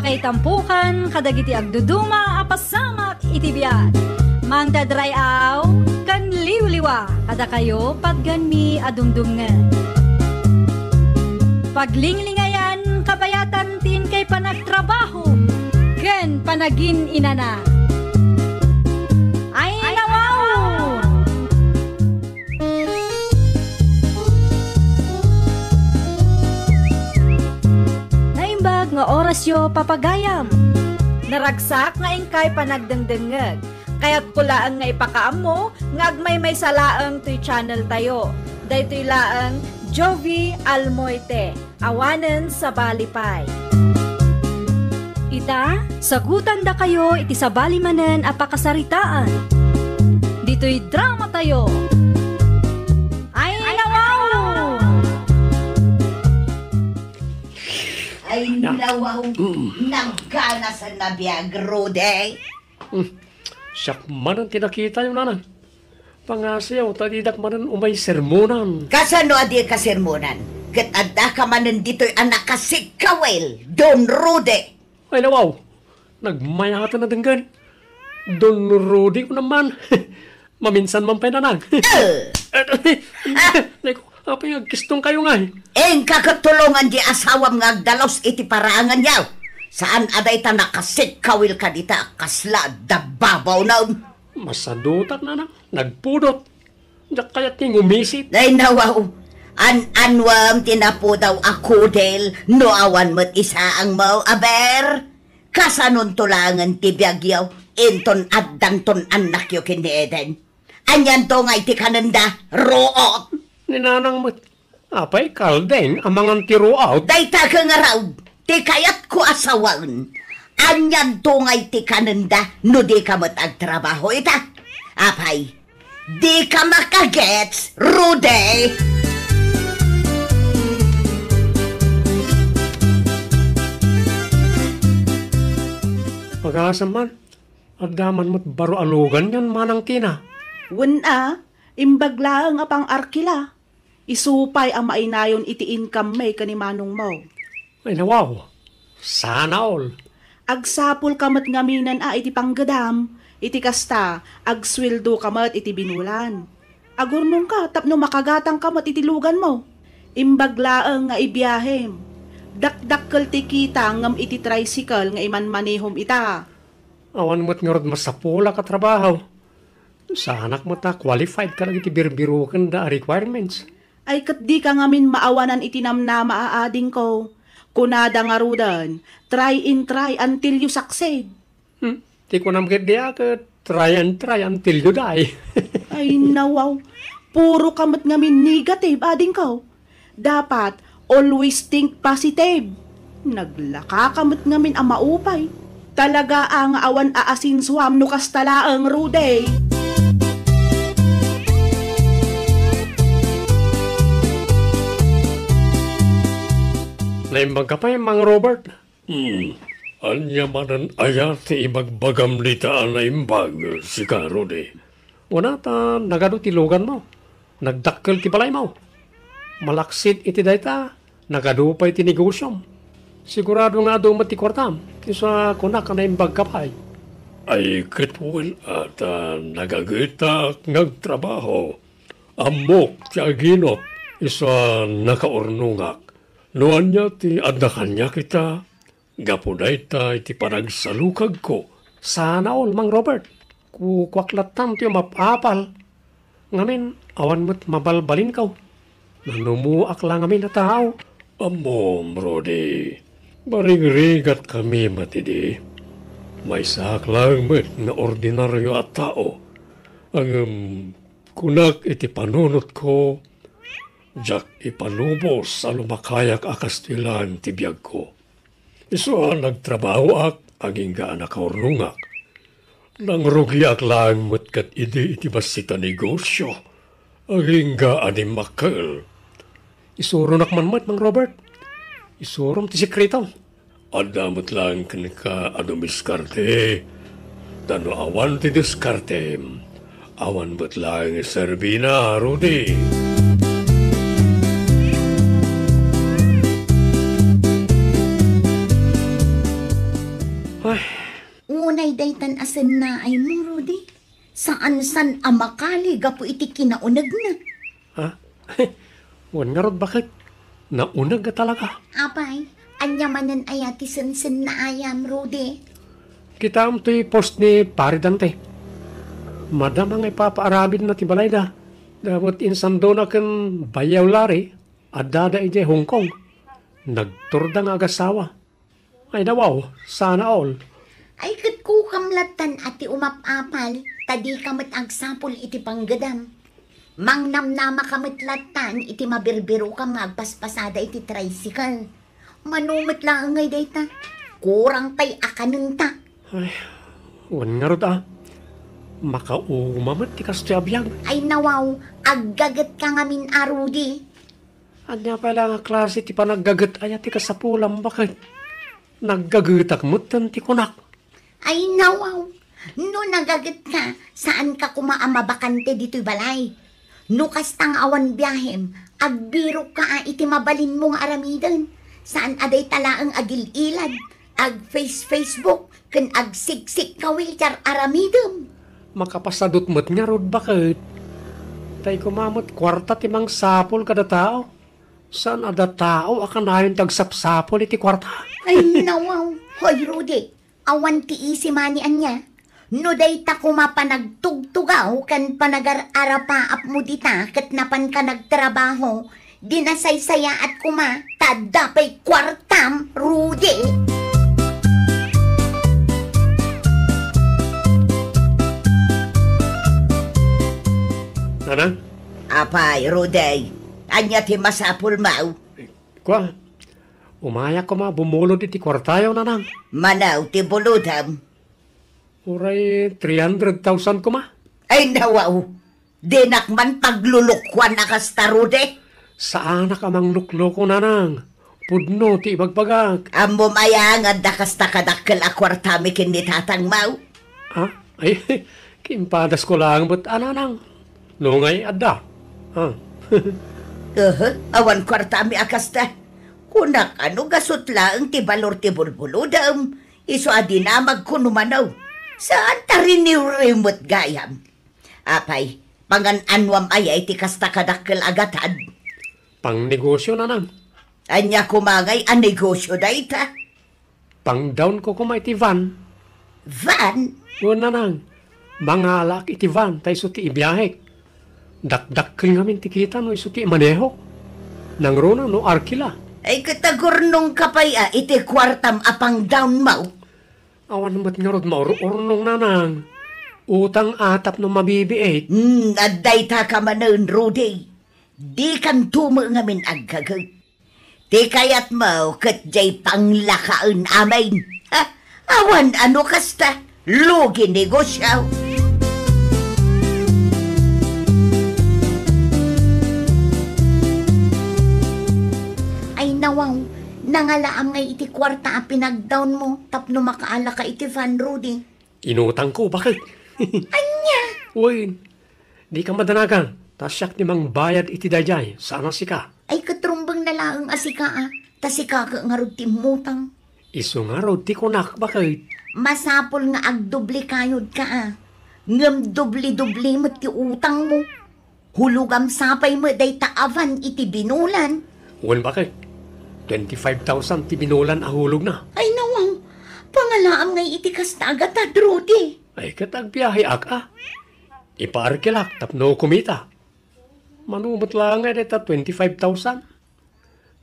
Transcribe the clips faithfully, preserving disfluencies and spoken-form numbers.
Ay tampukan kadagiti agduduma a pasamak iti biag. Mangted ray-aw ken liwliwa kadakayo patganmi a dumdumngeg. Paglinglingayan kabayatan ti inkay panagtrabaho ken panagin-inana. Ay, nawaw! Naimbag nga orasyo, papagayam. Naragsak nga inkay panagdengdengngeg. Kayatko laeng nga ipakaammo nga agmaymaysa laeng toy channel tayo. Daytoy laeng Jovi Almoite. Awanen sabali pay. Ita, sagutandakayo iti sabali manen a pakasaritaan. Ditoy drama tayo. Ay, nawaw! Ay, nawaw! Nagganasan a biag, Rudy. Hmm. Siak manen ti nakitayo, nanang. Pangasiw, ta didak manen umay sermonan. Kasano a dika sermonan? Ket addaka manen ditoy a nakasikkawil, Don Rudy. Ay, nawaw. Nagmayaten a denggen. Don Rudy ko naman. Maminsan man pay, nanang. Eh. Naku, apay nga agkistongkayo ngay? Inka ket tulongan di asawam nga agdalus iti paraanganyo. Saan a dayta nakasikkawil kadita a kasla adda babawna. Masadutak, nanang. Nagpudot. Diak kayat ti ngumisit. Ay, nawaw. An-anuam ti napudaw a kudel no awan met isaangmo, aber? Kasanonto laengen ti biagyo inton addanton annakyo ken ni Eden? Anianto ngay ti kanenda, ruot? Ni nanang met. Apay, kaldeng a mangan ti ruot? Dayta ket ngarud ti kayatko a sawen. Anianto ngay ti kanenda no dika met agtrabaho ita? Apay, dika makagets, Rudy? Pag-asa man, adda man met baro a lugan yan, Manang Tina. Wen a, imbag laeng a pang-arkila. Isu pay a mainayon iti income-mi ken ni manongmo. Ay, nawaw. Sana all. Agsapulka met ngaminen a iti panggedam, iti kasta, agsueldoka met iti binulan. Agurnongka tapno makagatangka met iti luganmo. Imbag laeng nga ibiahem. Dakdakkel ti kita ngem iti tricycle nga imanmanehom ita. Awan met ngarud masapulak a trabaho. Saanak met a qualified kadagiti birbirokenda a requirements. Ay, ket dika ngamin maawanan iti namnama a adingko. Kunada ngaruden, "Try and try until you succeed." Hmm, ti kunam ketdi a ket, "Try and try until you die." Ay, nawaw. Puroka met ngamin negative, adingko. Dapat always think positive. Naglakaka met ngamin a maupay. Talaga a nga awan aasinsuam no kasta laeng, Rudy. Naimbagka pay, Mang Robert? Hmm. Ania manen aya ti ibagbagam dita a naimbag, sika, Rudy? Kuna ta nagadu ti luganmo. Nagdakkel ti balaymo. Malaksid iti dayta, nagadu pay ti negosiom. Sigurado nga adu met ti kuartam, isu a kunak a naimbagka pay. Ay, ket wen a ta nagagetak nga agtrabaho. Ammok ti aginop, isu a nakaurnongak. No ania ti adda kaniak ita, gapu dayta iti panagsalukagko. Sana all, Mang Robert. Ku-, kuak lattan ti umap-apal. Ngamin, awan met mabalbalinko. Nanumoak la ngamin a tao. Ammom, Rudy, barigrigatkami met idi. Maysaak laeng met nga ordinario a tao. Ngem kunak iti panunotko, diak ipanubos a lumakayak a kastoy laeng ti biagko. Isu a nagtrabahoak, agingga a nakaurnongak. Nangrugiak laeng met ket idi iti bassit a negosio, agingga a dimmakkel. Isuronak man met, Mang Robert. Isurom ti sekreto. Adda met laeng kenka a dumiskarte. Ta no awan ti diskartem, awan met laeng serbina, Rudy. A sennaaymo, Rudy? Saan-san a makali gapu iti kinaunegna. Ha? Wen ngarud, baket? Nauneg a talaga. Apay, ania manen aya ti sensennaayam, Rudy? Kitaem toy post ni Pare Dante. Madama nga ipapaaramidna ti balayda. Dapot insandona ken Bayaw Larry, addada idiay Hong Kong. Nagturda nga agasawa. Ay, nawaw, sana all. Ay, ket kukam lattan a ti umap-apal, ta dika met agsapul iti panggedam. Mangnamnamaka met lattan iti mabirbirokam nga agpaspasada iti tricycle. Mano met laeng ngay dayta. Kurang pay a kanenta. Ay, wen ngarud a. Makauma met ti kastoy a biag. Ay, nawaw, aggagetka ngamin a, Rudy. Ania pay la nga klase ti panaggaget aya ti kasapulam, baket? Naggagetak metten ti kunak. Ay, nawaw. No nagagetka, saanka koma a mabakante ditoy balay. No kasta nga awan biahem, agbirokka a iti mabalinmo nga aramiden. Saan a dayta laeng a gil-ilad, ag-face-Facebook, ken agsiksik ka wheelchair aramidem. Makapasadut met ngarud, baket? Tay koma met kuarta ti mangsapul kada tao. Saan a datao a kanayon ti agsapsapul iti kuarta? Ay, nawaw. Hoy, Rudy, awan ti easy money ania? No dayta koma panagtugtugaw ken panagar-arapaapmo dita ket napanka nagtrabaho, dinasaysayaat koma ta adda pay kuartam, Rudy. Nanang? Apay, Rudy, ania ti masapulmo? Kua, umayak koma bumulod iti kuartayo, Nanang. Mano ti bulodem? Uray three hundred thousand koma. Ay, nawaw. Dinak man paglulukoan a kasta, Rudy. Saanak a manglukloko, Nanang. Pudno ti ibagbagak. Ammom aya nga adda kasta kadakkel a kuartami ken ni tatangmo? Ha? Ay, kimpadasko laeng met a, Nanang. No ngay adda. Ha? Aha, awan kuartami a kasta. Kunak a no gasut laeng ti balor ti bulbulodem, isu a dinamagko no mano. Saan ta riniwriw met gayam. Apay, pangan-anuam aya iti kasta kadakkel a gatad? Pangnegosyo, Nanang. Ania koma ngay a negosyo dayta? Pangdownko koma iti van. Van? Wen, Nanang. Mangalaak iti van ta isu ti ibiahek. Dakdakkel ngamin ti kita no isu ti imanehok. Nangruna no arkila. Ay, ket agurnongka pay a iti kuartam a pangdownmo? Awan met ngarud maur-urnong, Nanang. Utang a tapno mabibiit. Hmm, adda itaka manen, Rudy. Dikanto met ngamin aggaget. Ti kayatmo ket diay panglakaen amin. Ha? Awan a no kasta, lugi negosyo. Ay, nawaw, nangalaam ngay iti kuarta a pinagdownmo tapno makaalaka iti van, Rudy. Inutangko, baket? Ania? Wen, dika madanagan, ta siak ti mangbayad iti daydiay, saan a sika. Ay, ket rumbeng na laeng a sika a, ta sika ket ngarud ti immutang. Isu ngarud ti kunak, baket? Masapul nga agdublikayodka a, ngem dubli-dubli met ti utangmo. Hulogam sa pay met dayta a van iti binolan. Wen, baket? Twenty-five thousand ti binolan a hulogna. Ay, nawaw. Pangalaam ngay iti kasta a gatad, Rudy. Ay, ket agbiaheak a. Ipaarkilak tapno kumita. Mano met laeng ngay dayta twenty-five thousand?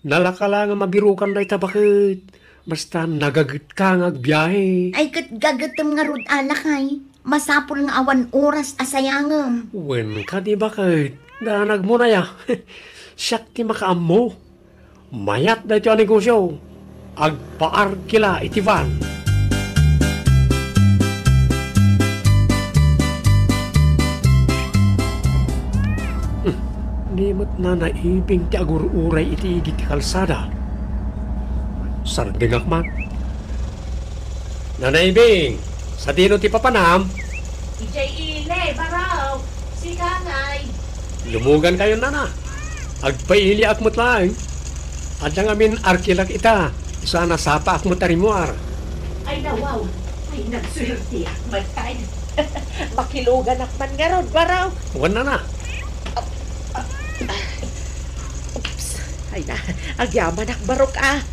Nalaka la nga mabirokan dayta, baket. Basta nagagetka nga agbiahe. Ay, ket gagetem ngarud a lakay. Masapul nga awan oras a sayangem. Wen kadi, baket. Danagmo aya. Siak ti makaammo. Mayat daytoy a negosyo. Agpaarkila iti van. Hmm, ni met Nana Ibing ti agur-uray iti igid ti kalsada. Sardengak man. Nana Ibing, sadino ti papanam? Idiay ili, baro. Sika ngay. Lumugankayon, Nana. Agpailiak met laeng. Adda ngamin arkilak ita. Isu a nasapaak met a rimmuar. Ay, nawaw. Nagsuertiak man tayo. Makiluganak man ngarud, Barok. Wen, nana. Oops. Ay na, agyamanak, Barok, a.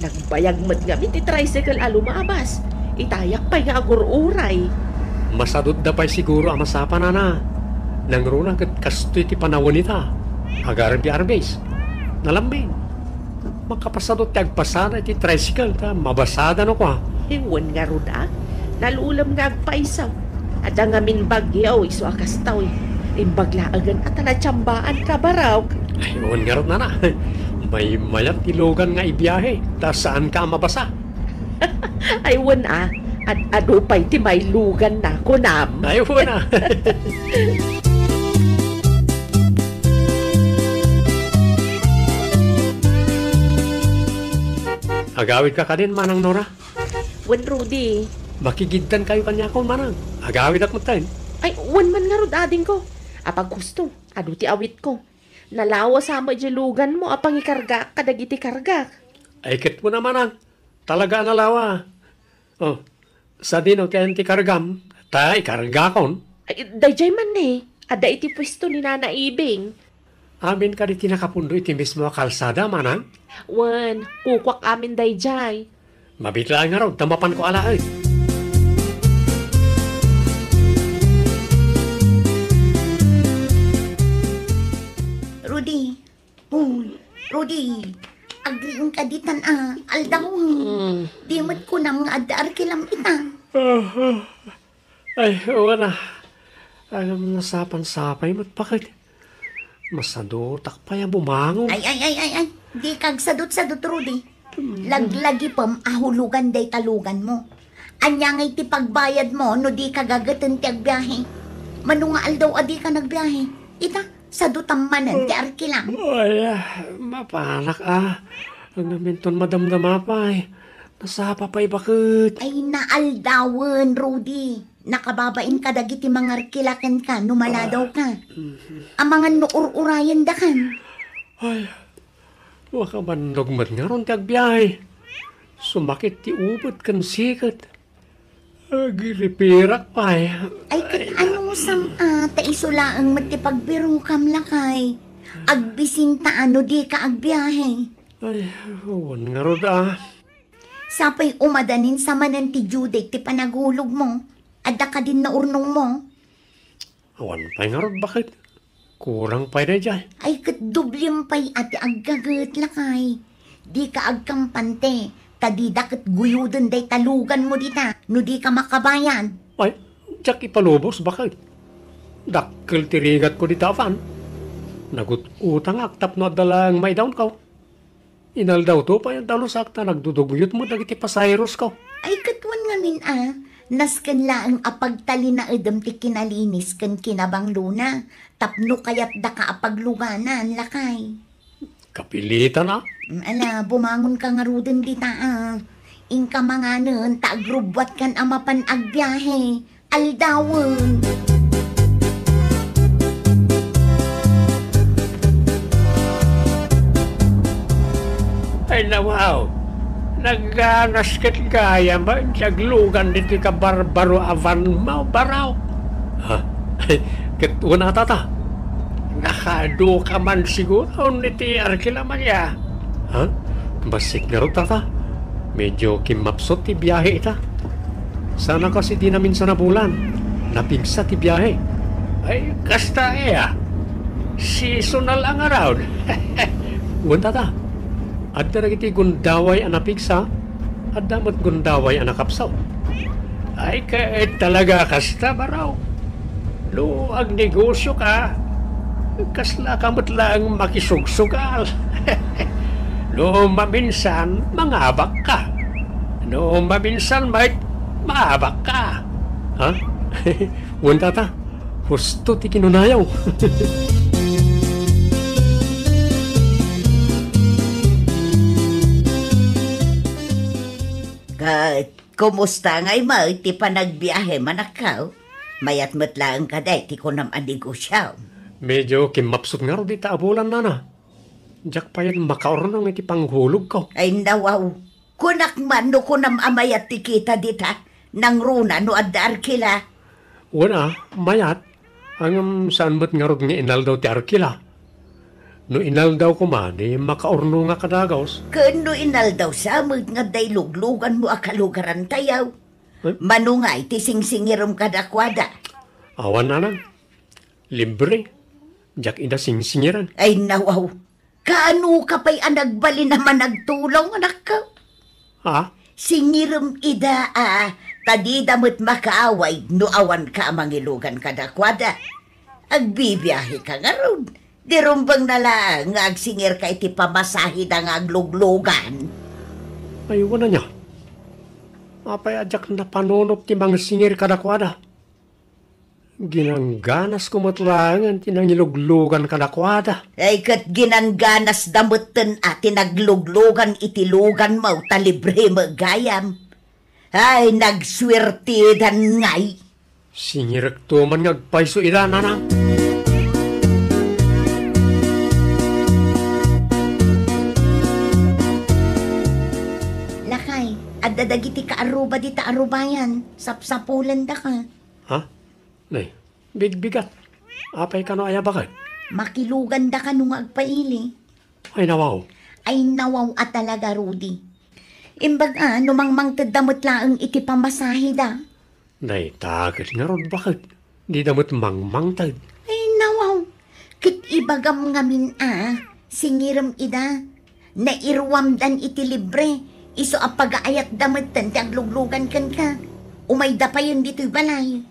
Nagbayag met ngamin ti tricycle a lumabas. Itayak pay nga agur-uray. Masadutda pay siguro a masapa, nana. Nangruna ket kastoy ti panawen ita. Agarbi-arbis. Nalambing. Makapasadut ti agpasada iti tricycle ta mabasada no kua. Wen ngarud a, nalulem nga agpayso. Adda ngamin bagyo isu a kastoy. Imbag laengen a ta natiambaan ka, Barok. Ay, wen ngarud, nana. Maymayat ti lugan nga ibiahe, ta saanka a mabasa. Ay, wen a, ad-adu pay ti mailuganna, kunam. Ay, wen a. Agawidka kadin, Manang Nora? Wen, Rudy. Makigiddankayo kaniakon, Manang. Agawidak metten. Ay, wen man ngarud, adingko. Apag husto, adu ti awitko. Nalawas a met diay luganmo a pangikargaak kadagiti kargak. Ay, ket wen a, Manang. Talaga a nalawa. Oh, sadino ti ayan ti kargam? Ta ikargakon. Ay, daydiay man ne. Adda iti puesto ni Nana Ibing. Amin kadi ti nakapundo iti mismo a kalsada, Manang? Wen, kukuak amin daydiay. Mabiit laeng ngarud, ta mapanko alaen. Rudy. Uy, Rudy. Agriingka ditan a, aldaw. Mm. Di met kunam nga adda arkilam ita. Ah, ah. Ay, wen a. Ay, nasapan-sapay met paket. Masadutak pay a bumangon. Ay, ay, ay, ay, ay. Dika agsadut-sadut, Rudy. Laglagipem a hulugan dayta luganmo. Ania ngay ti pagbayadmo no dika gageten ti agbiahe? Mano nga aldaw a dika nagbiahe? Ita, sadutam manen ti arkilam. Ay, ah, mapanak a. Ngaminton madamdama pay. Nasapa pay baket. Ay, naaldawen, Rudy. Nakababain kadagiti mangarkila kenka no maladaw ka. Ah, mhm. Amangan no ur-urayendakan. Ay, makabannog met ngarud ti agbiahe. Sumakit ti ubet ken siket. Agiripirak pay. Ay, ket anusam a, ta isu laeng met ti pagbirokam, lakay. Agbisinta a no dika agbiahe. Ay, wen ngarud a. Sapay umadanin sa manen ti due date ti panagulogmo. Adda kadin naurnongmo? Awan pay ngarud, baket. Kurang pay daydiay. Ay, ket doblem pay a ti aggaget, lakay. Dika agkampante, ta dida ket guyoden dayta luganmo dita, no dika makabayad. Ay, diak ipalubos, baket. Dakkel ti rigatko dita, apan. Nagut-utangak tapno adda laeng maidaonko. Inaldawto pay a dalusak ta nagduduguyot met dagiti pasaherosko. Ay, ket wen ngamin a, nasken laeng a pagtalinaedem ti kinalinis ken kinabanglona tapno kayatdaka a pagluganan, lakay. Kapilitan a? Mm, ala, bumangonka ngaruden dita a. Inka manganen ta agrubbuatkan a mapan agbiahe. Aldawen. Ay, nawaw. Nagganas ket gayam ti aglugan ditoy kabarbaro a vanmo, Barok. Ha? Ket wen a, tata. Nakaadu ka man siguro iti arkilam a. Ha? Bassit ngarud, tata. Medyo kimmapsut ti biahe ita. Sana kas idi naminsan a bulan, napigsa ti biahe. Ay, kasta aya. Seasonal a ngarud. Wen, tata. Adda dagiti gundaway a napigsa, adda met gundaway a nakapsut. Ay, ket talaga kasta, Barok. No agnegosio ka, kasla ka met laeng makisugsugal. No maminsan, mangabak ka. No maminsan met, maabak ka. Ha? Wen, tata, husto ti kinunayo. Ket kumusta ngay met ti panagbiahem, anakko? Mayat met laeng kadi ti kunam a negosiom. Medyo kimmapsut ngarud dita a bulan, nana. Diak pay makaurnong iti panghulogko. Ay, nawaw. Kunak man no kunam a mayat ti kita dita. Nangruna no adda arkila? Wen a, mayat. Ngem saan met ngarud nga inaldaw ti arkila. No inaldaw koma, di makaurnongak a dagus. Ken no inaldaw sa met nga adda ilugluganmo a kalugarantayo? Eh? Mano ngay ti singsingirem kadakuada? Awan, nanang. Libre. Diak ida singsingiran. Ay, nawaw. Kaano ka pay a nagbalin a managtulong, anakko? Ha? Singirem ida a, ta dida met makaaway no awanka a mangilugan kadakuada. Agbibiahe ka ngarud. Di rumbeng na laeng nga agsingir ka iti pamasaheda nga agluglugan. Ay, wen ania. Apay a diak napanunot ti mangsingir kadakuada? Ginangganasko met laengen ti nangiluglugan kadakuada. Ay, ket ginangganasda metten a ti nagluglugan iti luganmo ta libre met gayam. Ay, nagsuertidan ngay. Singirekto man nga agpayso ida, nanang. Lakay, adda dagiti kaarruba dita a rubayan. Sapsapulendaka. Ha? Nay, bigbigat. Apay kano aya baket? Makiluganda kano nga agpaili. Ay, nawaw. Ay, nawaw a talaga, Rudy. Imbag a, no mangmangtedda met laeng iti pamasaheda. Dayta ket ngarud baket. Dida met mangmangted. Ay, nawaw. Ket ibagam ngamin a, singirem ida. Nairuamdan iti libre. Isu a pagaayatda metten ti agluglugan kenka. Umayda payen ditoy balay.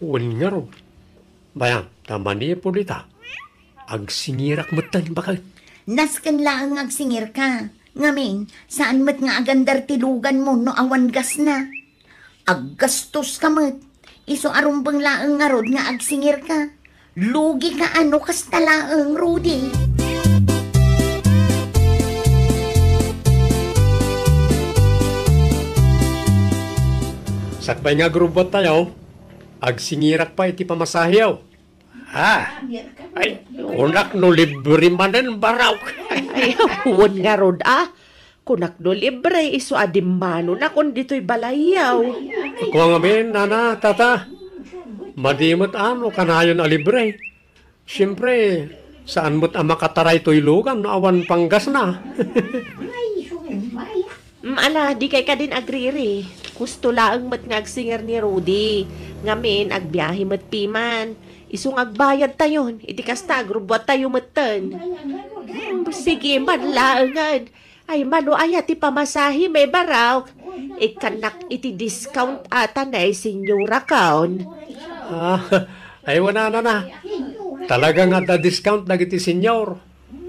Wen ngarud. Bayam, ta manipud ita, agsingirak metten baket. Nasken laeng nga agsingirka. Ngamin, saan met nga agandar ti luganmo no awan gasna. Aggastoska met. Isu a rumbeng laeng ngarud nga agsingirka. Lugika a no kasta laeng, Rudy. Sakbay nga agrubbuattayo, agsingirak pay iti pamasaheyo. Ha? Ay, kunak no libre manen, Barok. Ay, wen ngarud, a. Kunak no libre, isu a dimmanonakon ditoy balayyo. Kua ngamin, nana, tata. Madi met a no kanayon a libre. Siempre, saan met a makataray toy lugan no awan panggasna. Mm, ala, dikay kadin agriri. Kusto laeng met nga agsingir ni Rudy. Ngamin, agbiahe met piman. Isu nga agbayadtayon, iti kasta, agrubbuattayo metten. Mm, sige man laengen. Ay, mano aya ti pamasahem, Barok? Ikkannak iti discount a ta ni senyorakon. Ah, ay, wen a, nana. Talaga nga adda discount dagiti senior.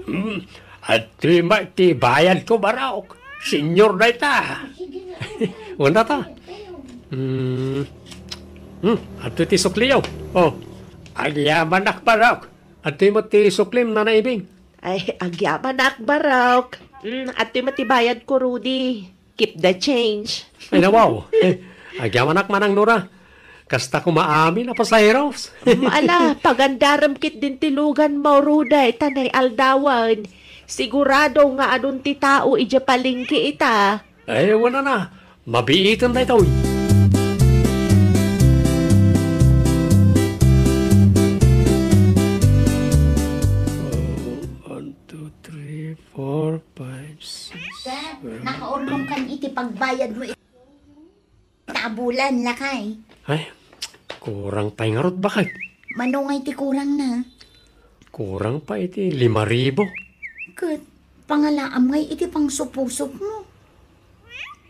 Hmm, adtoy met ti bayadko, Barok. Senior dayta. Wen a ta. Hmm. Hmm, adtoy ti sukliyo. Oh, agyamanak, Barok. Adtoy met ti suklim, Nana Ibing. Ay, agyamanak, Barok. Hmm, adtoy met ti bayadko, Rudy. Keep the change. Ay, nawaw. Agyamanak, Manang Nora. Kasta koma amin a pasaheros. Mm, ala, pagandarem ketdin ti luganmo, Rudy, ta nay aldawen. Sigurado nga adun ti tao idiay palengke ita. Ay, wen a, mabiiten daytoy. Oh, one, two, three, four, five, six, seven. Nakaurnongkan iti pagbayadmo iti tabulan, lakay. Ay, kurang pay ngarud, baket. Mano ngay ti kurangna? Kurang pay iti lima ribu. Ket, pangalaam ngay iti pangsupusupmo.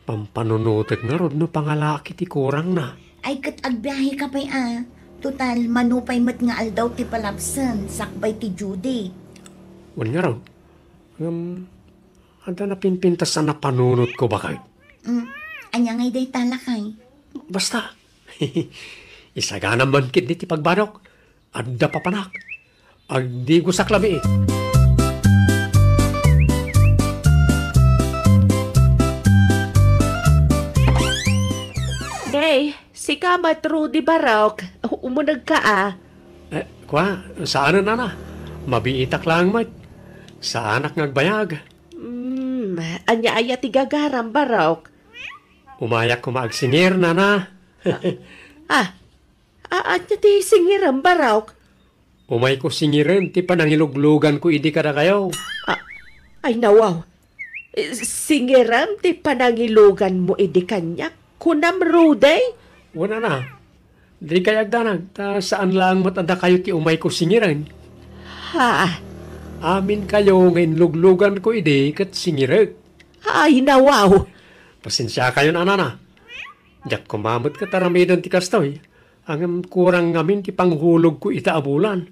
Pampanunotek ngarud no pangalaak iti kurangna. Ay, ket agbiaheka pay a. Total, mano pay met nga aldaw ti palabsen, sakbay ti due date. Wen ngarud. Ngem, adda napinpintas a napanunotko, baket. Mm, ania ngay dayta, lakay? Basta, isaganam man ketdi ti pagbadok. Adda papanak. Agdigosak labiit. Hey, sika met, Rudy, Barok. Umunegka a. Eh, kua, saanen, nana. Mabiitak laeng met. Saanak nga agbayag. Hmm, ania aya ti gagaram, Barok? Umayak koma agsingir, nana. Ah, ah, ania ti singirem, Barok? Umayko singiren ti panangilugluganko idi kadakayo. Ah, ay, nawaw. Eh, singirem ti panangiluganmo idi kaniak? Kunam, Rudy? Wen, ana, di kay agdanag, ta saan laeng met a dakayo ti umayko singiren. Ha? Aminkayo nga inlugluganko idi ket singirek. Ay, nawaw. Pasensiakayon, anana. Diak koma met ket aramiden ti kastoy. Ngem kurang ngamin ti panghulogko ita a bulan.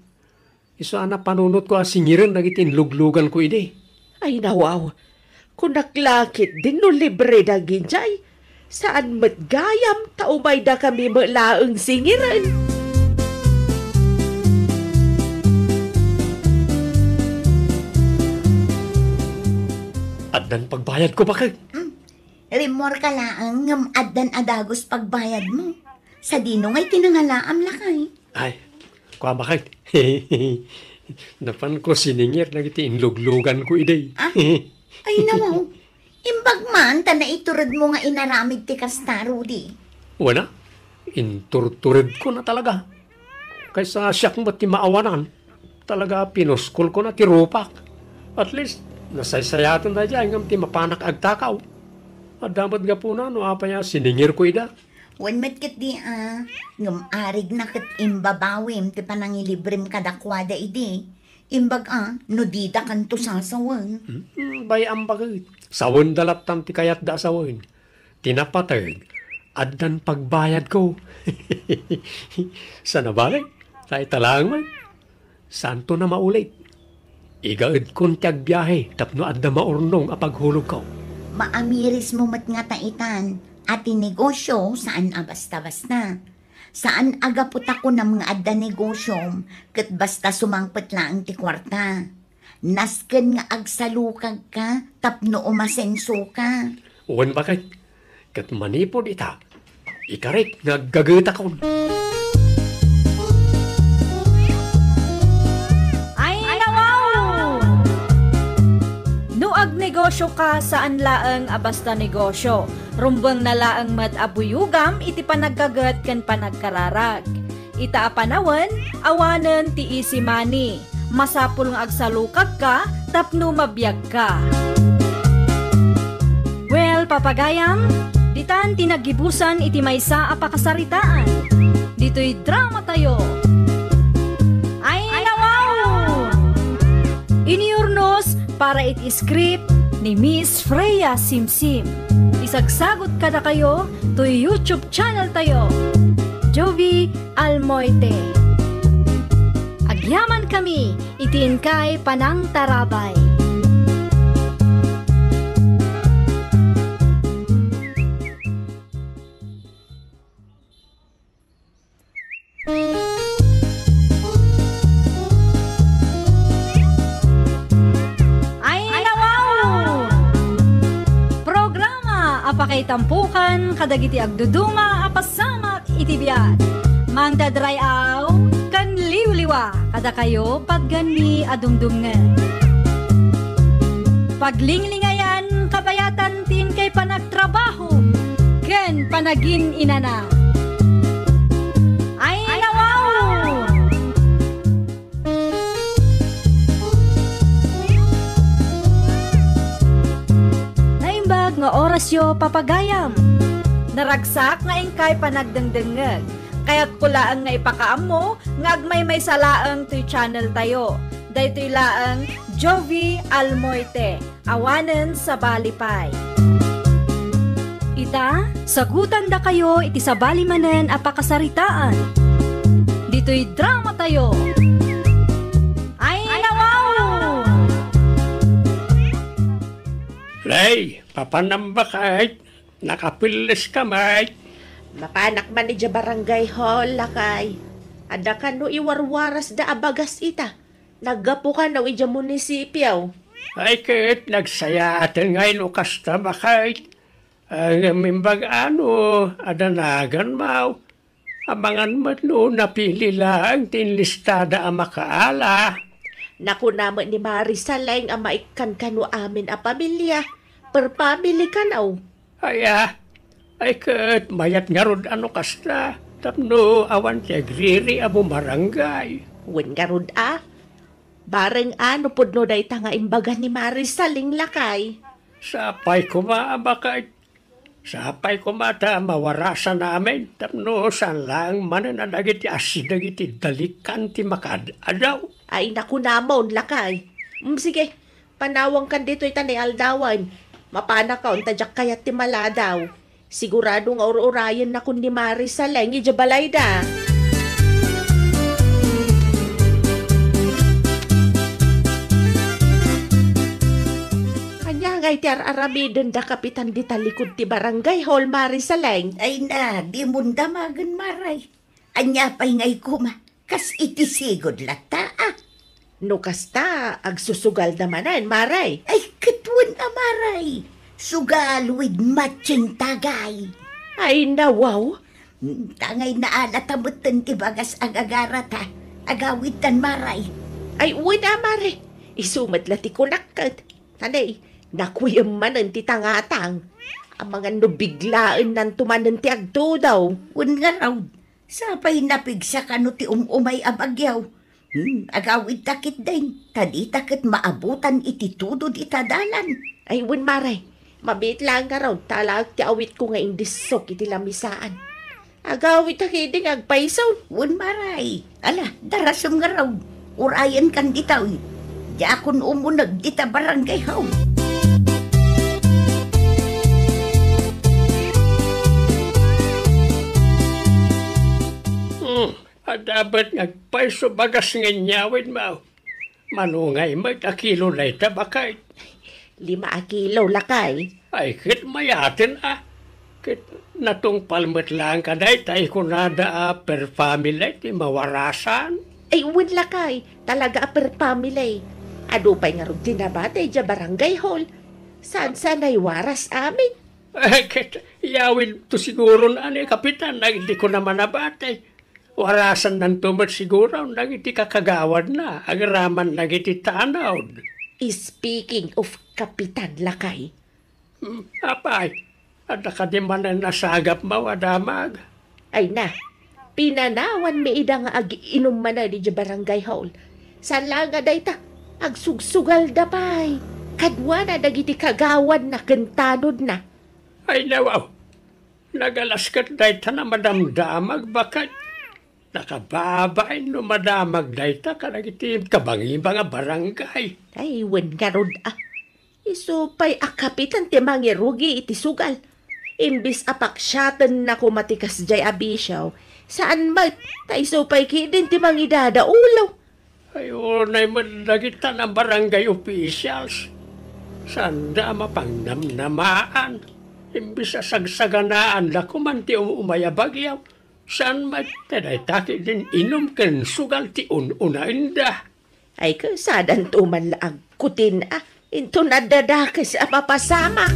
Isu a napanunotko a singiren dagiti inlugluganko idi. Ay, nawaw. Kunak la ketdi no libre dagidiay. Saan met gayam ta umaydakami met laeng singiren. Addan pagbayadko, baket. Hmm. Rimmuarka laeng ngem addan a dagus pagbayadmo. Sadino ngay ti nangalaam, lakay? Ay, kua, baket. Napanko siningir dagiti inlugluganko idi. Ah? Ay, nawaw. Imbag man ta naituredmo nga inaramid ti kasta, Rudy. Wen a, inturturedkon a talaga. Kaysa siak met ti maawanan, talaga pinuskol ko na ti rupak. At least, nasaysayaten daydiay ngem ti mapanak agtakaw. Adda met gapuna no apay a siningirko ida. Wen met ketdi a, ngem arigna ket imbabawim ti panangilibrem kadakuada idi. Imbag a, no didakanto sasawen. Hmm, bay-am, baket. Sawenda lattan ti kayatda a sawen. Ti napateg, addan pagbayadko. Sana bale, ta ita laeng man. Saanton a maulit. Igaedkon ti agbiahe tapno adda maurnong a paghulogko. Maamirismo met ngata itan a ti negosio saan a basta-basta. Saan a gapu ta kunam nga adda negosiom ket basta sumangpet laeng ti kuarta. Nasken nga agsalukagka tapno umasensoka. Wen, baket. Ket manipud ita, ikarik nga aggagetakon. Ay, nawaw! No agnegosioka, saan laeng a basta negosio. Rumbengna laeng met a buyogam iti panaggaget ken panagkararag. Ita a panawen, awanen ti easy money. Masapul nga agsalukagka tapno mabiagka. Well, papagayam, ditan ti naggibusan iti maysa a pakasaritaan. Ditoy drama tayo. Ay, nawaw! Iniurnos para iti script ni Miss Freya Simsim. Isagsagot kadakayo toy YouTube channel tayo. Jovi Almoite. Agyamankami iti inkay panangtarabay. Ay, nawaw! Programa a pakaitampukan kadagiti agduduma a pasamak iti biag. Mangdadray-aw ken liwliwa kadakayo patgenmi a dumdumngeg. Paglinglingayan kabayatan ti inkay panagtrabaho ken panagin-inana. Ay, nawaw! Naimbag nga orasyo, papagayam. Naragsak nga inkay panagdengdengngeg. Kayatko laeng nga ipakaammo nga agmaymaysa laeng toy channel tayo. Daytoy laeng Jovi Almoite. Awanen sabali pay. Ita, sagutandakayo iti sabali manen a pakasaritaan. Ditoy drama tayo. Ay, nawaw! Lay, papanam, baket? Nakapilles ka met? Mapanak man idiay barangay hall, lakay. Adda kano iwarwarasda a bagas ita. Naggapu kano idiay munisipyo. Ay, ket nagsayaaten ngay no kasta, baket. Ngem imbag-a no adda naganmo. Amangan met no napili laeng ti inlistada a makaala. Nakuna met ni Marisol laeng a maikkan kano amin a pamilia. Per family kano. Aya, Ay, ket mayat ngarud a no kasta, tapno awan ti agriri a bumarangay. Wen ngarud a, bareng a no pudno dayta nga imbaga ni Mari Saleng, lakay. Sapay koma a baket. Sapay koma ta mawarasan amin, tapno saan laeng manen a dagiti asideg iti dalikan ti makaad-adaw. Ay, nakunamon, lakay. Mm, sige, panawangkan ditoy ta naialdawan. Mapanakon ta diak kayat ti maladaw. Sigurado nga ur-urayennakon ni Mari Saleng idiay balayda. Ania ngay ti ar-aramidenda, Kapitan, dita likud ti barangay hall, Mari Saleng? Ay na, dimon damagen, Maray. Ania pay ngay koma? Kas iti sigud latta, a. No kasta, agsusugalda manen, Maray. Ay, ket wen a, Maray. Sugal with matching tagay. Ay, nawaw. Hmm, tangay naalata metten ti bagas a gagarata. Agawidtan, Maray. Ay, wen a, Maray. Isu met la ti kunak ket. Tanay, nakuyem manen ti tangatang. Amangan no biglaennanto manen ti agtudaw. Wen ngarud. Sapay napigsa kano ti um-umay a bagyo. Hmm, agawidta ketdin, ta dita ket maabutan iti tudod ita dalan. Ay, wen, Maray, mabiit laeng ngarud, ta alaek ti awitko nga indissok iti lamisaan. Agawidta ketdin nga agpayso. Wen, Maray, ala, darasem ngarud. Urayenkan ditoy. Diakon umuneg dita barangay hall. Hmm, adda met nga agpayso bagas nga inyawidmo. Mano ngay met a kilo dayta, baket? Lima a kilo, lakay. Ay, ket mayaten a. Ket natungpal met laeng kadayta, ikunada a per family ti mawarasan. Ay, wen, lakay, talaga a per family. Adu pay ngarud ti nabati idiay barangay hall. Saan-saan ay waras amin. Eh, ket yawidto siguron a ni Kapitan, dagiti kuna a nabati. Warasannanto met siguro dagiti kakagawadna agraman dagiti tanod. Speaking of Kapitan, lakay. Hmm, apay, adda kadi manen a sagapmo a damag? Ay na, pinanawanmi ida nga ag-inum manen idiay barangay hall. Saan laeng a dayta, agsugsugalda pay. Kaduana dagiti kagawadna ken tanodna. Ay, nawaw. Nagalas ket dayta a madamdamag, baket. Nakababain no madamag dayta kadagiti kabangibang a barangay. Ay, wen ngarud a. Isu pay a Kapitan ti mangirugi iti sugal. Imbes a paksiatenna koma ti kasdiay a bisio, saan met, ta isu pay ketdin ti mangidadaulo. Ay, unay met dagita a barangay officials. Saanda a mapangnamnamaan. Imbes a sagsaganaanda koman ti um-umay a bagyo, saan met ta dayta ketdin inum ken sugal ti un-unaenda. Ay, ket sadanto man la agkutin a. Inton adda dakes a mapasamak.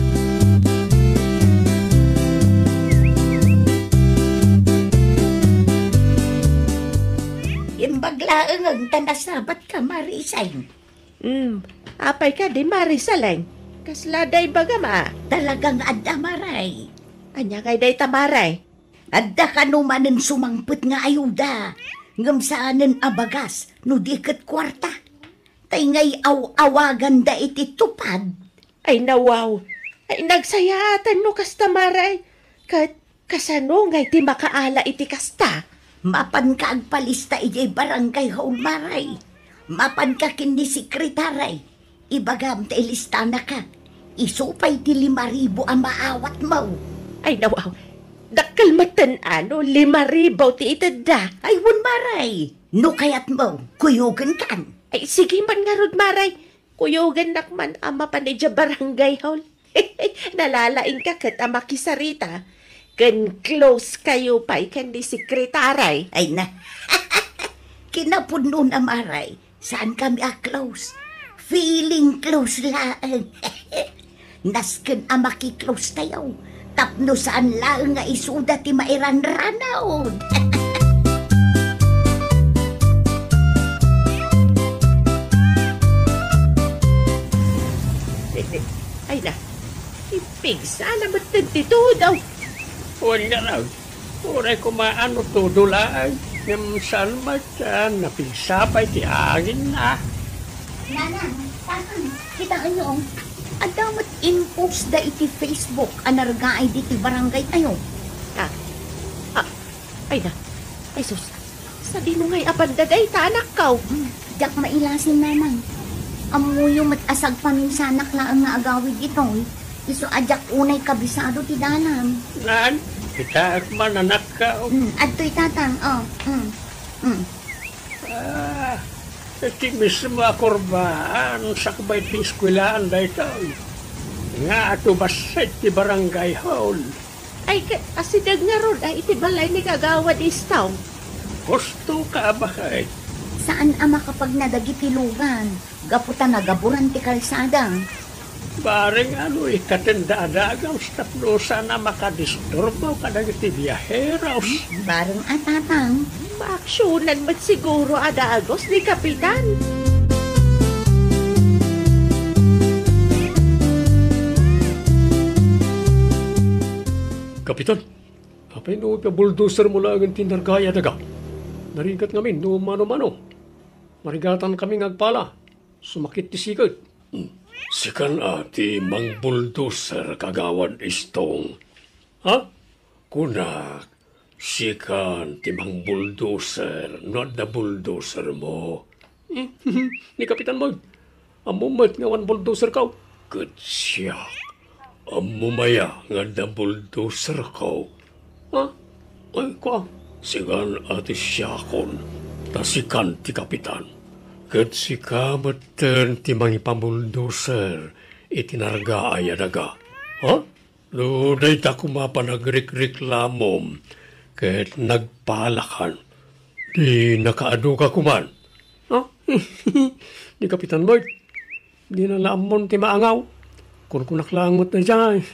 Imbag laeng ta nasabatka, Mari Isay. Hmm, apay kadi, Mari Saleng? Kasla da ibagam a? Talaga nga adda, Maray. Ania ngay dayta, Maray? Adda kano manen sumangpet nga ayuda, ngem saanen a bagas no di ket kuarta. Tay ngay aw-awaganda iti tupad. Ay, nawaw. Ay, nagsayaatan no kasta, Maray. Ket kasano ngay ti makaala iti kasta? Mapanka agpalista idiay barangay hall, Maray. Mapanka ken ni sekretary. Ibagam ta ilistanaka. Isu pay ti lima ribu a maawatmo. Ay, nawaw. Dakkel metten a no lima ribu ti itedda. Ay, wen, Maray. No kayatmo, kuyogenkan. Ay, sige man ngarud, Maray. Kuyogennak man a mapan idiay barangay hall. Nalalaingka ket a makisarita. Ken close kayo pay ken ni sekretary. Ay na. Kinapudno na, Maray. Saan kami a close? Feeling close laeng. Nasken a maki-close tayo. Tapno saan laeng nga isuda ti mairanranaw. Ay na, ipigsa na met ti tudaw. Wen nga lang, uray koma no todo laeng, ngem saan met a napigsapay ti aginna. Nanang, tatang, kitaenyo, oh. Adda met impost da iti Facebook a nargaay ditoy barangay tayo. Ah, ah, ay na, ay sus, sadino ngay a banda dayta, anakko? Hmm, diak mailasin, Nanang. Ammoyo met a sagpaminsanak laeng nga agawid itoy, isu a diak unay kabisado ti dalan. Naan, kitaek man, anakko. Hmm, adtoy, tatang, oh. Hmm. Hmm. Ah, iti mismo a kurbaan, sakbay ti eskuelaan daytoy. Nga adu bassit ti barangay hall. Ay, ket asideg ngarud a iti balay ni Kagawad Istong. Husto ka a baket. Saan a makapagnada dagiti lugan, gapu ta nagaburan ti kalsada. Bareng no ikatenda a dagus tapno saan a makadisturbo kadagiti biaheros. Bareng a, tatang. Maaksionan met siguro a dagus ni Kapitan. Kapitan, apay no ipabuldosermo laengen ti nargaay a daga? Narigat ngamin no mano-mano. Marigatankami nga agpala. Sumakit ti siket. Hmm. Sikan a ti mangbuldoser, Kagawad Istong. Ha? Kunak, sikan ti mangbuldoser no adda buldosermo. Hmm. Ni Kapitan Boy, ammom met nga awan buldoserko? Ket siak, ammom aya nga adda buldoserko? Ha? Ay, kua, sikan a ti siakon, ta sikan ti kapitan. Ket sika metten ti mangipabuldoser iti nargaay a daga. Ha? No dayta koma panagrikreklamom ket nagpalakan, di nakaaduka koman. Ha? Ni Kapitan Boy, dina la ammon ti maangaw. Kunkunak laeng met daydiay.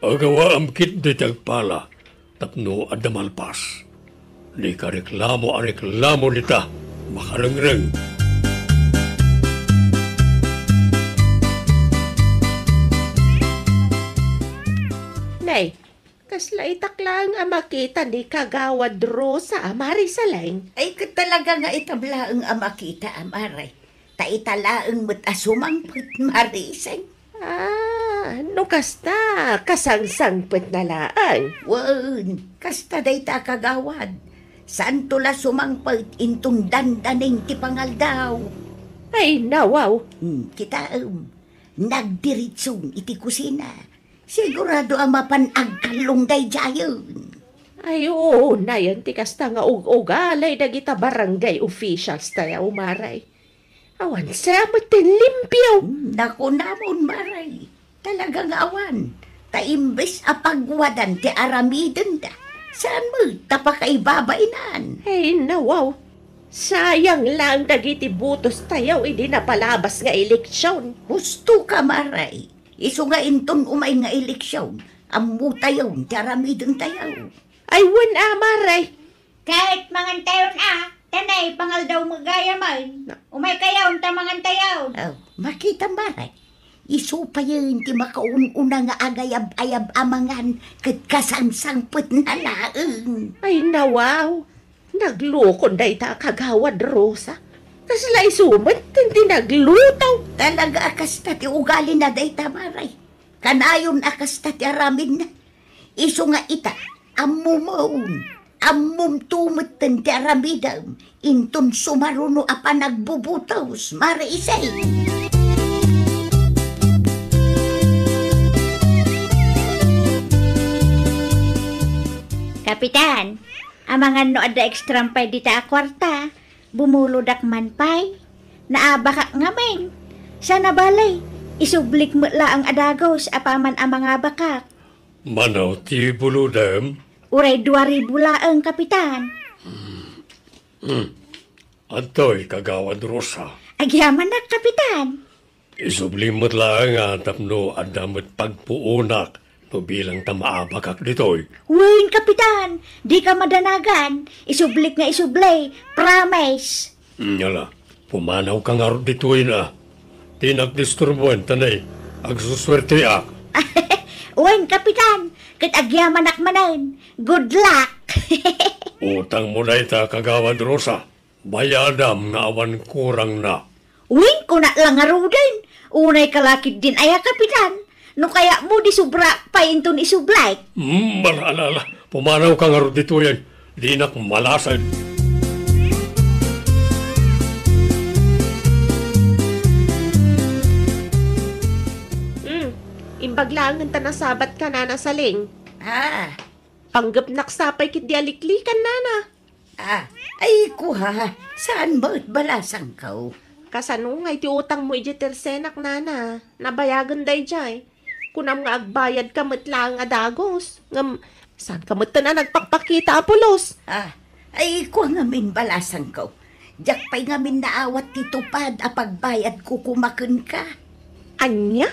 Agawaam ketdi ti agpala tapno adda malpas. Di ka reklamo a reklamo dita, makarengreng. Nay, kasla itak laeng a makita ni Kagawad Rosa a Marisaleng. Ay, ket talaga nga itam laeng a makita, Amare. Ta ita laeng met a sumangpet, Mariseng. Ah, no kasta, kasangsangpetna laeng. Wen, kasta dayta a kagawad. Saanto la sumangpet inton dandaning ti pangaldaw. Ay, nawaw. Hmm, kitaem. Nagdiritson iti kusina. Sigurado a mapan agkallong daydiayen. Ay, oo, nayan ti kasta nga ug-ugali dagita barangay officials tayo, Maray. Awan sa met ti limpio. Hmm, nakunamon, Maray. Talaga nga awan. Ta imbes a pagwadan ti aramidenda, saan met ta pakaibabainan. Ay, nawaw. Sayang lang dagiti botos tayo idi napalabas nga eleksyon. Husto ka, Maray. Isu nga inton umay nga eleksyon, ammo tayo ti aramiden tayo. Ay, wen a, Maray. Ket mangan tayon a, ta nay pangaldaw met gayamen. Na- Umay kayon ta mangan tayon. Oh, makita, Maray. Isu payen ti makaun-una nga agayab-ayab a mangan ket kasangsangpetna laeng. Ay, nawaw. Naglukon dayta a kagawad Rosa. Kasla isu met ti nagluto. Talaga a kasta ti ugalina dayta, Maray. Kanayon a kasta ti aramidna. Isu nga ita, ammom, ammom metten ti aramidem, inton sumaruno a panagbubutos, Maray Isay. Kapitan, amangan no adda extra pay dita a kuarta, bumulodak man pay. Naabakak ngamin. Sana balay, isublik met laeng a dagus apaman a mangabakak. Mano ti bulodem? Uray dua ribu laeng, Kapitan. Hmm. Adtoy, Kagawad Rosa. Agyamanak, Kapitan. Isubli met laeng a tapno adda met pagpuonak no bilang ta maabakak ditoy. Wen, Kapitan, dika madanagan. Isublik nga isubli. Promise. Mm, ala, pumanawka ngarud ditoy na. Dinak disturboen, ta nay, agsusuerteak. Wen, Kapitan, ket agyamanak manen. Good luck! Utangmo dayta, Kagawad Rosa. Bayadam nga awan kurangna. Wen, kunak la ngaruden. Unay ka la ketdin aya, Kapitan. No kayatmo, di sobra pay inton isubli. Hmm, ala, ala, ala. Pumanawka ngarud ditoyen. Dinak malased. Hmm, imbag laengen ta nasabatka, Nana Saling. Ah. Panggepnak sa pay ketdi a liklikan, Nana. Ah, ay, kua, saan met balasangko? Kasano ngay ti utangmo idiay tersenak, Nana? Nabayagen daydiay. Kunam nga agbayadka met laeng a dagus. Ngem, saanka metten a nagpakpakita a pulos? Ah, ay, kua ngamin balasangko. Diak pay ngamin naawat ti tupad a pagbayadko koma kenka. Ania?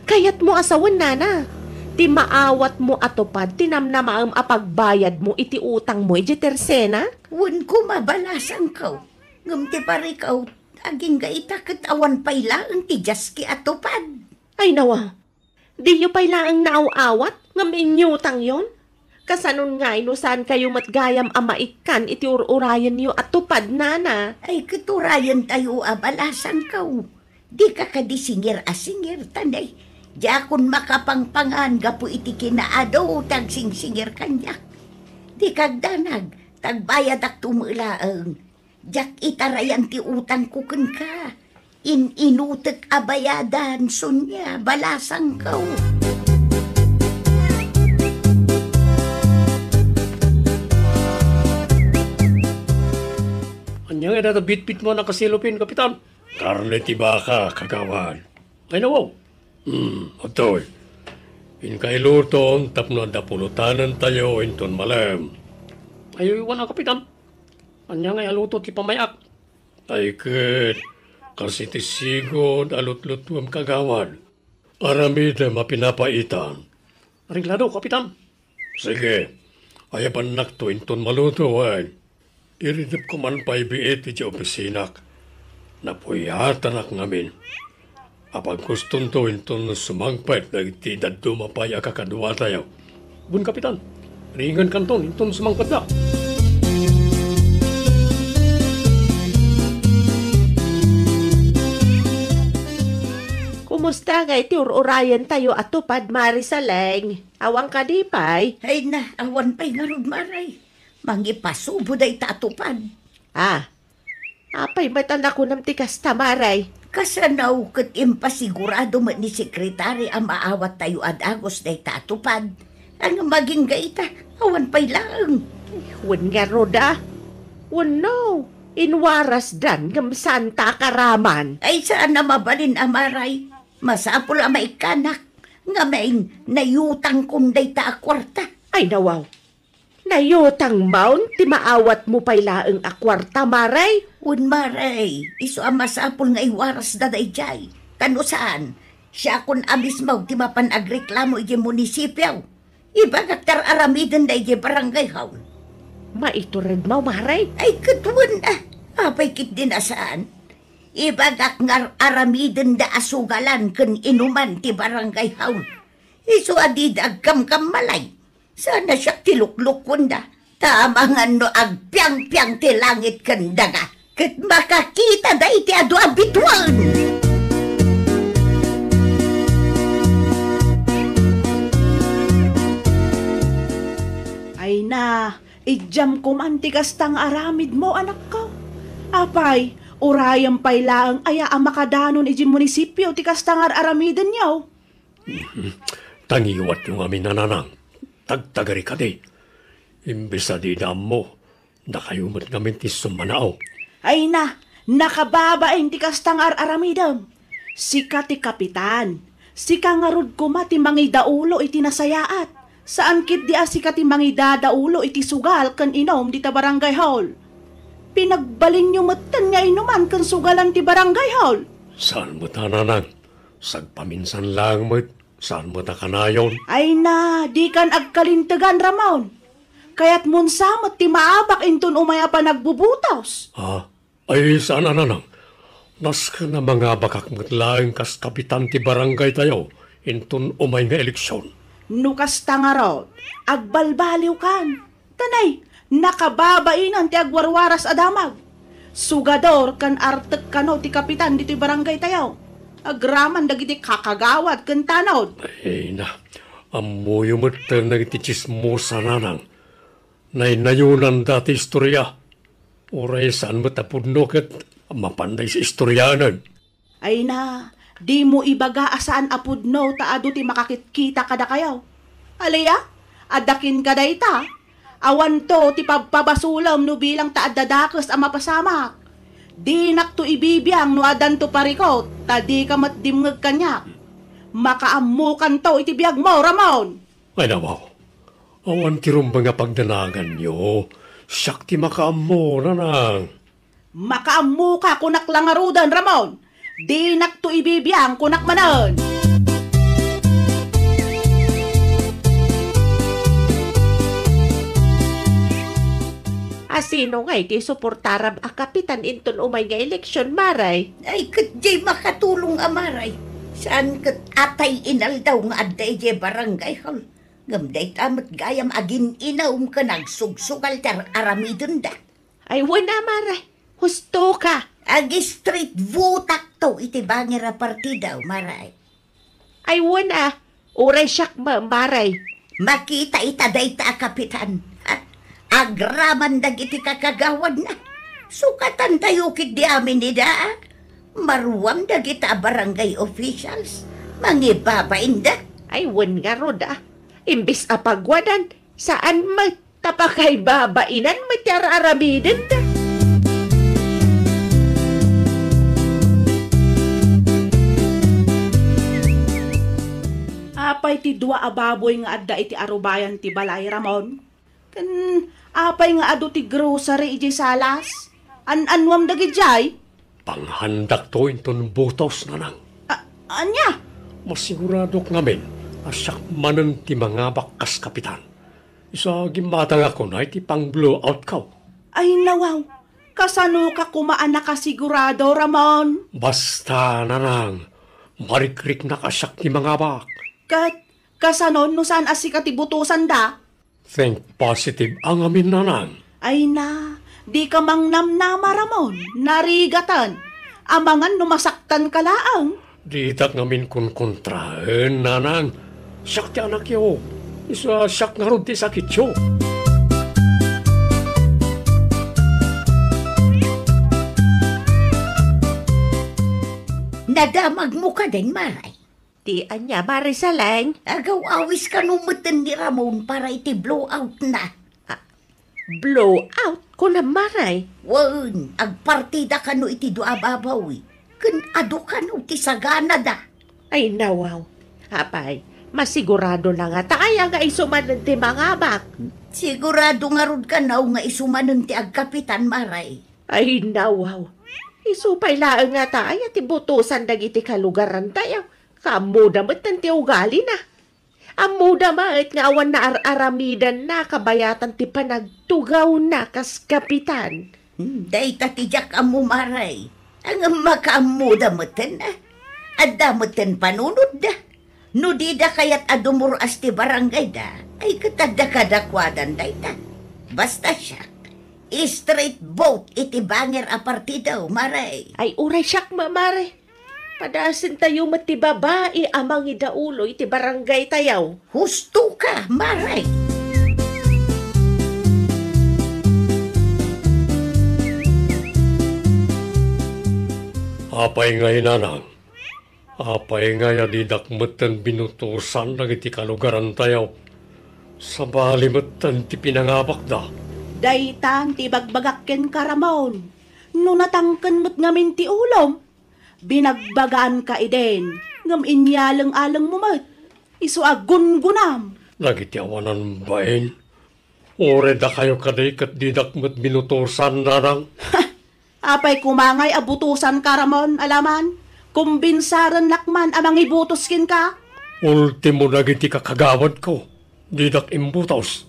Kayatmo a sawen, Nana, ti maawatmo a tupad ti namnamaem a pagbayadmo iti utangmo idiay tersenak? Wen koma balasangko, ngem ti parikaw, agingga ita ket awan pay laeng ti diaski a tupad. Ay, nawa, diyo pay laeng naaw-awat ngem inyutangyon? Kasanon ngay no saankayo met gayam a maikkan iti ur-urayenyo a tupad, Nana? Ay, ket urayentayo a balasangko. Dika kadi singir a singir, ta nay, diakon makapangpangan gapu iti kinaadu ti agsingsingir kaniak. Dika agdanag, ta agbayadakto met laeng. Diak itarayan ti utangko kenka. In-inutek a bayadan, Sonia, balasangko. Ania ngay dayta bitbitmo a nakasilupin, Kapitan? Karne ti baka, Kagawad. Ay, nawaw. Hmm, adtoy. Inka iluton tapno adda pulotanentayo inton malem. Ay, wen a, Kapitan. Ania ngay a luto ti pamay-ak? Ay ket, kas iti sigud a lutlutuem, Kagawad, aramidem a pinapaitan. Areglado, Kapitan. Sige, ayabannakto inton maluto, wen. Iridepko man pay biit idiay opisinak. Napuyatanak ngamin. Apagkustonto inton sumangpet dagiti dadduma pay a kakaduatayo. Wen, Kapitan, ringan kanton inton sumangpetda. Kumusta ngay ti ur-urayentayo a tupad, Mare Saleng? Awan kadi pay? Ay na, awan pay ngarud, Mare. Mangipasubo dayta a tupad. Ah, apay met a nakunam ti kasta, Mare? Kasano ket impasigurado met ni Sekretari a maawattayo a dagus dayta a tupad? Ngem agingga ita, awan pay laeng. Wen ngarud a. Wenno, inwarasdan ngem saanta a karaman. Ay, saan a mabalin a, Mare. Masapul a maikkanak. Ngamin, nayutangkon dayta a kuarta. Ay, nawaw. Nayutangmon ti maawatmo pay laeng a kuarta, Mare? Wen, Mare, isu a masapul nga iwarasda daydiay. Ta no saan, siakon a mismo ti mapan agreklamo idiay munisipio. Ibagak ti ar-aramidenda idiay barangay hall. Maituredmo, Mare? Ay, ket wen a. Apay ketdin a saan? Ibagak nga ar-aramidenda a sugalan ken inuman ti barangay hall. Isu a dida agkamkammalay. Saan a siak ti luklukuenda. Ta amangan no agpiangpiang ti langit ken daga, ket makakitada iti adu a bituen. Ay na, idiam koman ti kasta nga aramidmo, anakko. Apay, urayem pay laeng aya a makadanon idiay munisipio ti kasta nga ar-aramidenyo? Tangiwatyo ngamin, nanang. Tagtagari kadi. Imbes a dida ammo, dakayo met ngamin ti summanao. Ay na, nakababain ti kasta nga ar-aramidem. Sika ti kapitan. Sika ngarud koma ti mangidaulo iti nasayaat. Saan ketdi a sika ti mangidadaulo iti sugal ken inum dita barangay hall. Pinagbalinyo metten nga inuman ken sugalan ti barangay hall. Saan met a, nanang. Sagpaminsan laeng met, saan met a kanayon. Ay na, dikan agkalintegan, Ramon. Kayatmon sa met ti maabak inton umay a panagbubutos. Ah, ay, saan a, nanang. Nasken a mangabakak met laeng kas kapitan ti barangay tayo inton umay nga eleksion. No kasta ngarud, agbalbaliwkan. Tanay, nakababainen ti agwarwaras a damag. Sugador ken artek kano ti kapitan ditoy barangay tayo. Agraman dagiti kakagawad ken tanod. Ay na, ammoyo met dagiti tsismosa, nanang. Naynayonanda ti istoria. Uray saan met a pudno ket mapanda istorianen. Ay na, dimo ibaga a saan a pudno ta adu ti makakitkita kadakayo. Alay a, adda kenka dayta. Awanto ti pabpabasolem no bilang ta adda dakes a mapasamak. Dinakto ibibiang no addanto parikut, ta dika met dimngeg kaniak. Makaammokanto iti biagmo, Ramon. Ay, nawaw. Awan ti rumbeng a pagdanaganyo. Siak ti makaammo, nanang. Makaammoka, kunak la ngaruden, Ramon. Dinakto ibibiang, kunak manen. A sino ngay ti suportaram a kapitan inton umay nga eleksion, Maray? Ay, ket diay makatulong a Maray. Saan ket atay inaldaw nga adda idiay barangay hall. Ngem dayta met gayam agin-inum ken agsugsugal ti ar-aramidenda. Ay, wen a, Maray. Husto ka. Ag-street vote-akto iti bangir a partido, Maray. Ay, wen a. Uray siak ma-, Maray. Makita ita dayta a kapitan. Ha? Agraman dagiti kakagawadna. Sukatantayo ketdi amin ida, a. Maruam dagita a barangay officials. Mangibabainda. Ay, wen ngarud, a. Imbes a pagwadan, saan met ta pakaibabainan met ti ar-aramidenda. Apay ti dua a baboy nga adda iti arubayan ti balay, Ramon? Ken apay nga adu ti grocery idiay salas? An-annuam dagidiay? Panghandakto inton butos, nanang. A-, ania? Masiguradok ngamin a siak manen ti mangabak kas kapitan. Isu a gimmatangak unay ti pang-blowout-ko. Ay, nawaw. Kasanoka koma a nakasigurado, Ramon? Basta, nanang, marikriknak a siak ti mangabak. Ket kasano no saan a sika ti butosanda? Think positive a ngamin, nanang. Ay na, dika mangnamnama, Ramon. Narigatan. Amangan no masaktanka laeng. Ditak ngamin kunkontraen, nanang. Siak ti anakyo. Isu a siak ngarud ti sakityo. Nadamagmo kadin, Maray? Ti ania, Maray Saleng? Agaw-awis kano metten ni Ramon para iti blowout-na. Ah, blowout? Kunam, Maray? Wen, agpartida kano iti dua a baboy. Ken adu kano ti saganada. Ay, nawaw. Apay, masigurado na ngata aya nga isu manen ti mangabak? Sigurado ngarud kano nga isu manen ti agkapitan, Maray? Ay, nawaw. Isu pay laeng ngata aya ti butosan dagiti kalugarantayo. Kaammoda metten ti ugalina. Ammoda met nga awan naar-aramidanna kabayatan ti panagtugawna kas kapitan. Hmm, dayta ti diak ammo, Maray. Ngem makaammoda metten, a. Adda metten panunotda. No dida kayat a dumur-as ti barangayda, ay ket adda kadakuadan dayta. Basta siak, straight vote iti bangir a partido, Maray. Ay, uray siak, ma-, Maray. Padaasentayo met ti babai a mangidaulo iti barangaytayo. Husto ka, Maray. Apay ngay, nanang? Apay ngay a didak metten binutosan dagiti kalugarantayo? Sabali metten ti pinangabakda. Daytan ti ibagbagak kenka, Ramon. No natangken met ngamin ti ulom, binagbagaanka idin, ngem inyaleng-alengmo met. Isu a gungunam. Dagiti awanan bain, uray dakayo kadi ket didak met binutosan, nanang. Apay koma ngay a butosanka, Ramon, alaman? Kumbinsarennak man a mangibutos kenka. Ultimo dagiti kakagawadko, didak imbutos.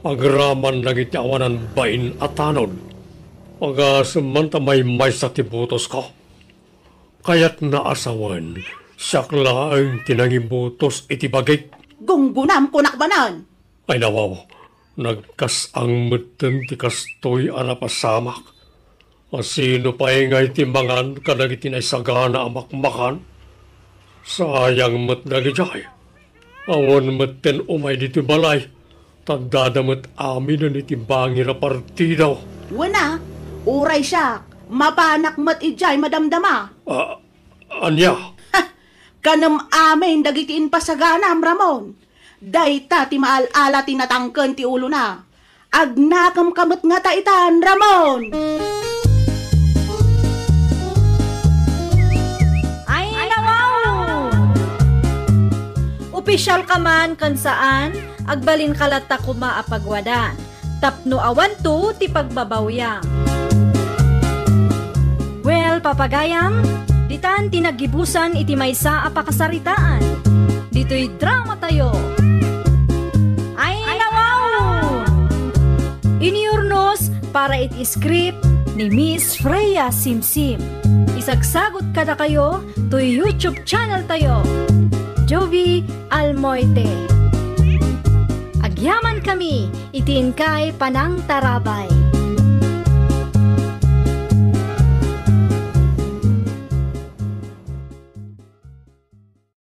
Agraman dagiti awanan bain a tanod. Agasem man ta maymaysa ti butosko. Kayatna a sawen, siak laeng ti nangibutos iti bagik. Gunggunam, kunak manen. Ay, nawaw, nagkas-ang metten ti kastoy a napasamak. A sino pay ngay ti mangan kadagiti naisagana a makmakan? Sayang met dagijay. Awan metten umay ditoy balay, ta addada met aminen iti bangir a partido. Wen a, uray siak, mapanak met idiay madamdama. A-, ania? Ha! Kanem amin dagiti impasaganam, Ramon. Dayta ti maal-ala ti natangken ti ulona. Agnakemka met ngata itan, Ramon! Ay, nawaw! Opisyalka man ken saan, agbalinka latta koma a pagwadan. Tapno awanto ti pagbabawiam. Well, papagayam, ditan ti naggibusan iti maysa a pakasaritaan. Ditoy dramatayo. Ay, nawaw! Inurnos para iti script ni Miss Freya Simsim. Isagsagot kadakayo toy YouTube channel tayo, Jovi Almoite. Agyamankami iti inkay panangtarabay.